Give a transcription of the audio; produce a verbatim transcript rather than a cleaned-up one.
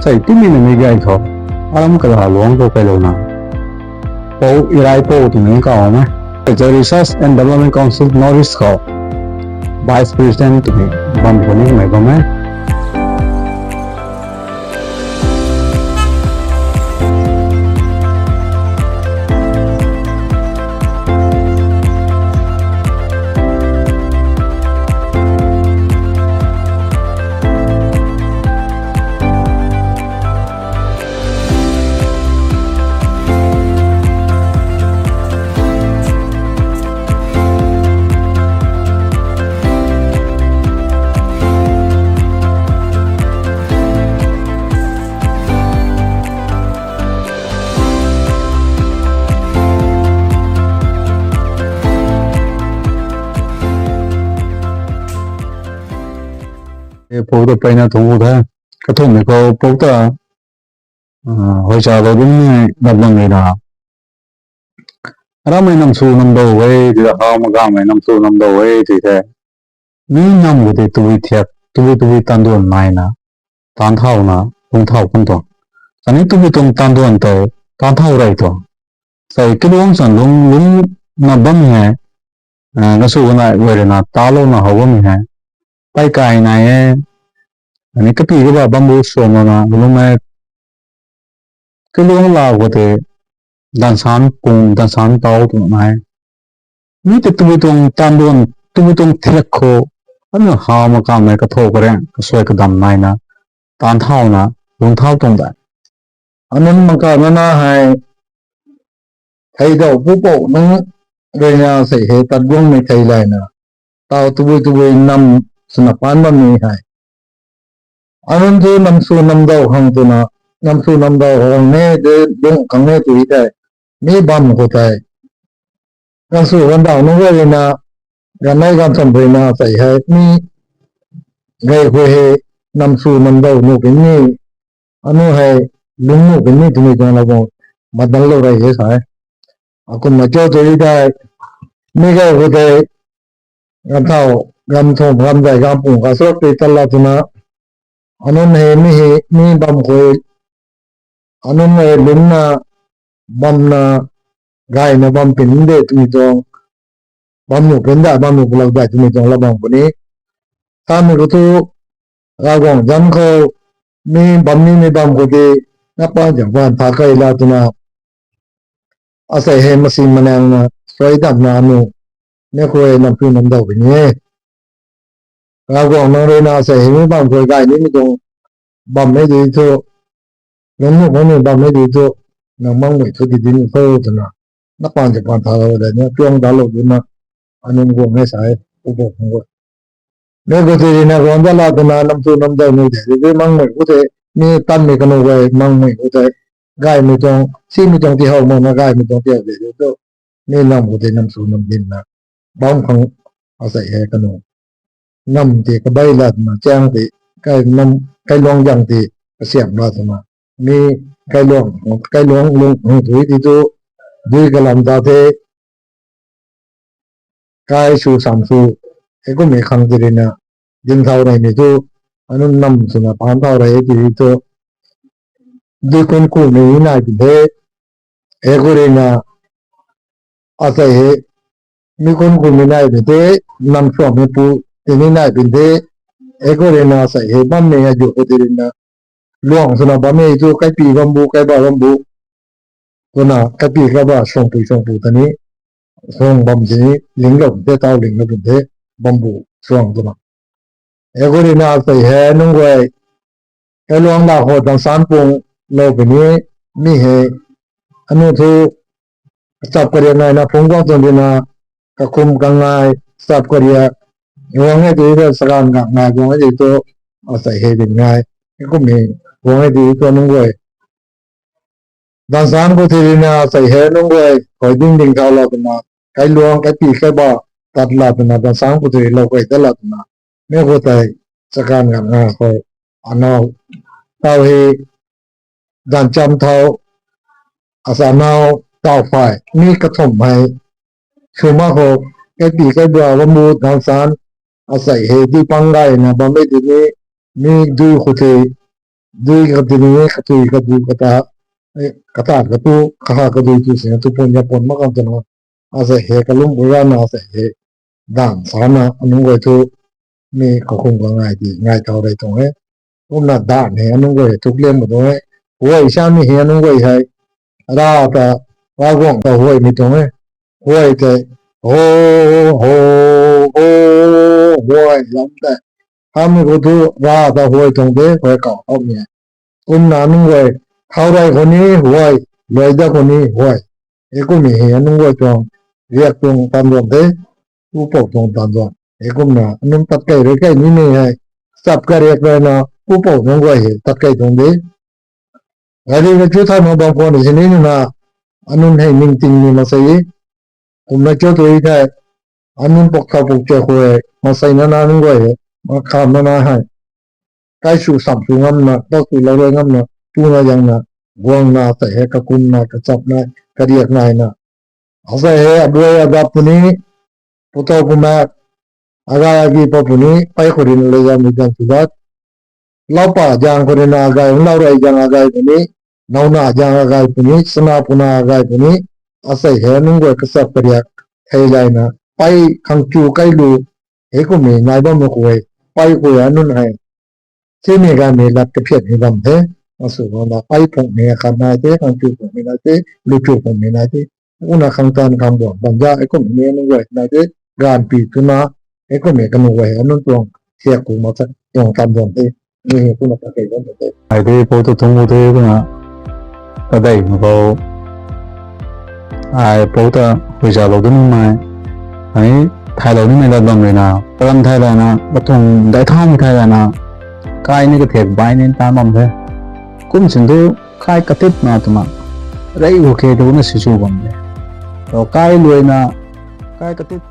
Tei timei na mi gay khou, aram kala luang khou kailouna, Pou Irai Pou twmei kau e. Tei Research and Development Council North East khou Vice President twmei bam khou ni mei bam e. Pou ta peyna thungc u the. Kathumhmei khou Pou ta, ah, hoi cha lou ding ni lat bam rui na, aramei nam sw nam dau e, tei ta haw magamei nam sw nam dau e, tei the. Mi nam khou tei tabui thiak, tabui tabui taanv duan naina, taanv thauna, lungc thau kan tuang. Khatni tabui tuang taanv duan tei, taanv thau rey tuang. Sei kaluang chan lungc, lungc na bammei hei, ah, kasw kanai guay rui na talouna how bammei hei, pey kai nai e, khatni kapy kaba bamboo suanlouna lungc e, kaluang la khou tei, dansan pung, dansan tau tuang nai. Mi tei tabui tuang taanv duan, tabui tuang thiak khou, aniu haw makamei kathu karaeng, kasuai kadam naina, taanv thauna, lungc thau tuang de. Anunc mak ka nana hei, thei dau pupouc nunc rui na sei hei tat guangmei thei layna, taw tabui tabui nam swna paan bammei hei, anunc thu nam sw nam dau khang twna, nam sw nam dau khang ne de, lungc khang ne tw tei, mi bam khou tei, ganv sw ganv dau nunc guay rui na, ganv nei ganv thumh rui na sei hei mi gay khou hei, nam sw nam dau nuh puni, aniu hei lungc nuh puni twmei tuang lou bam, madanlou rey e sa e. Akumna cho tw tei, mi gay khou tei, ganv thau, ganv thumh, ganv dai, ganv pung kasuak tei tat la twna, anunc hei mi hei mi bam khou, anunc hei lungcna, bamna, gayna bam puni de twmei tuang, bam nuh puni da, bam nuh pulou dai twmei tuang lat bam puni. Samei khou thu, Ravguangc zanc khou, mi bam nimei bam khou tei, na pan zang pan tha kai la twna, asei hei masi manangna, suai damna aniu, mi khou nam sw nam dau puni e. Ravguangc nang rui na asei hei mi bam khou gay nimei tuang, bam e di thu, lungc nuh puni bam e di thu, nang makmei thu di di ni khou twna, na pan zang pan thalou dai na, tuang dalou dina, anunc guang e sa e, pupouc khang guay. Mi khou tei rui na guang dat la twna nam sw nam dau nuh de, di di makmei khou tei, mi tanmei kanu guay makmei khou tei, gaymei tuang, simei tuang tihow makna gaymei tuang tihow de, di thu, mi nam khou tei nam sw nam dinna, bam khang asei hei kanu. Nam tei kabei la twna, chaeng tei, kai nam, kailuang zang tei, kasiam la twna. Mi kailuang, kailuang lung, lung tui di thu, dui kalam ta the, kai sw sam sw, heikummei khang tei rui na, ding thau reymei thu, anunc nam swna paan thau rey tei thu, dui kun kumei nai pun the, heikhou rui na, asei hei, mi kun kumei nai pun the, nam suangmeipu tei ni nai pun the, heikhou rui na asei hei, bammei azu khou tei rui na, luang swna bammei thu, kaipy bambu, kaiba bambu, twna kaipy kaiba suangpui suangpu ta ni, suang bam tei ni, linglou pun the, taw linglou pun the, bambu suang twna. Heikhou rui na asei hei nunc guay, kailuang la khou dansan pung lou puni, mi hei, aniu thu, kachap karia naina phungc guang tuang dina, kakhum kangai, kachap karia, guang e di thu, saganv gak ngai guang e di thu, asei hei di ngai, heikummei, guang e di thu nunc guay. Dansan khou tei rui na asei hei nunc guay, koi ding ding thau la twna, kailuang, kaipy, kaiba, tat la twna, dansan khou tei rui lou key dat la twna, mi khou tei, saganv gak ngai khou, anaw, taw hei, dancham thau, asa anaw, taw phay, mi kathumh hei, sw mak khou, kaipy, kaiba, bambu, dansan, asei hei, dui pang gayna, bam e di ni, mi dui khou tei, dui kati ni, katui kadu kata, e, kata katu, kaha kadui tu sina tu pon ya pon mak kan tana, asa he kalum ura na asa he, dan sana anunc guay tu, mi kakhum ka ngai di, ngai tau rei tuang e. Kumna dan he anunc guay thuk liam ka tuang e. Huay sami he anunc guay hei, ra ta, ra guang ta huay mi tuang e. Huay tei, ho, ho, ho, huay lam tei. Hami khou thu ra ta huay tuang de, huay kau hau mi e. Kumna anunc guay, khou rei khou ni huay, luai da khou ni huay. E kumhmei hei anunc guay tuang, riak tuang tan duan de, pupouc tuang tan duan. E kumna anunc tat kei rui kei nimei hei, chap kariak rui na, pupouc nunc guay hei tat kei tuang de. Gari na chu thay mak bam khwan sini na, anunc hei ningting ni maksei e. Kumna chu tu e thei, anunc pok thau pok che khou e, maksei na na nunc guay e, makham na na hei. Kai sw sam sw ngamna, dau sw lou rui ngamna, tuna yangna, guangna, tei hei kakumna, kachapna, kariak naina. Asei hei abuai agap puni, putau pumak, agay agi pa puni, pei khou rina lei yamei gan sw dat. Laupa jang khou rina agay, lau rei jang agay puni, nauna jang agay puni, sana puna agay puni, asei hei nunc guay kachap kariak, thei layna, pei khang chu kai lu, hei kummei nai bammei khou e, pei khou e anunc hei. Simei gaymei lat kaphiatmei bam the, asw bam la, pei phungmei akhat nai the, khang chu phungmei nai the, lu chu phungmei nai the, kumna khang tan khang buan bam za, hei kummei nunc guay nai the, gaanvpui twna, hei kummei kanu guay hei anunc tuang, thiak ku mak tuang tan bam the, ni hei kumna kakei bam the. Ai the, pou ta thung bu the, kumna, kadeih na pou. Ai pou ta huizalou du nimei. Ai, thailou nimei lat bam rui na. Kalam thai lana, katuang daic thaumei thai lana. Kai ni kathiak bai ni tan bam the. Kum sin thu, kai katitna twna. Rei khou khe tu na sisu bam the. Tau kai luaina, kai katit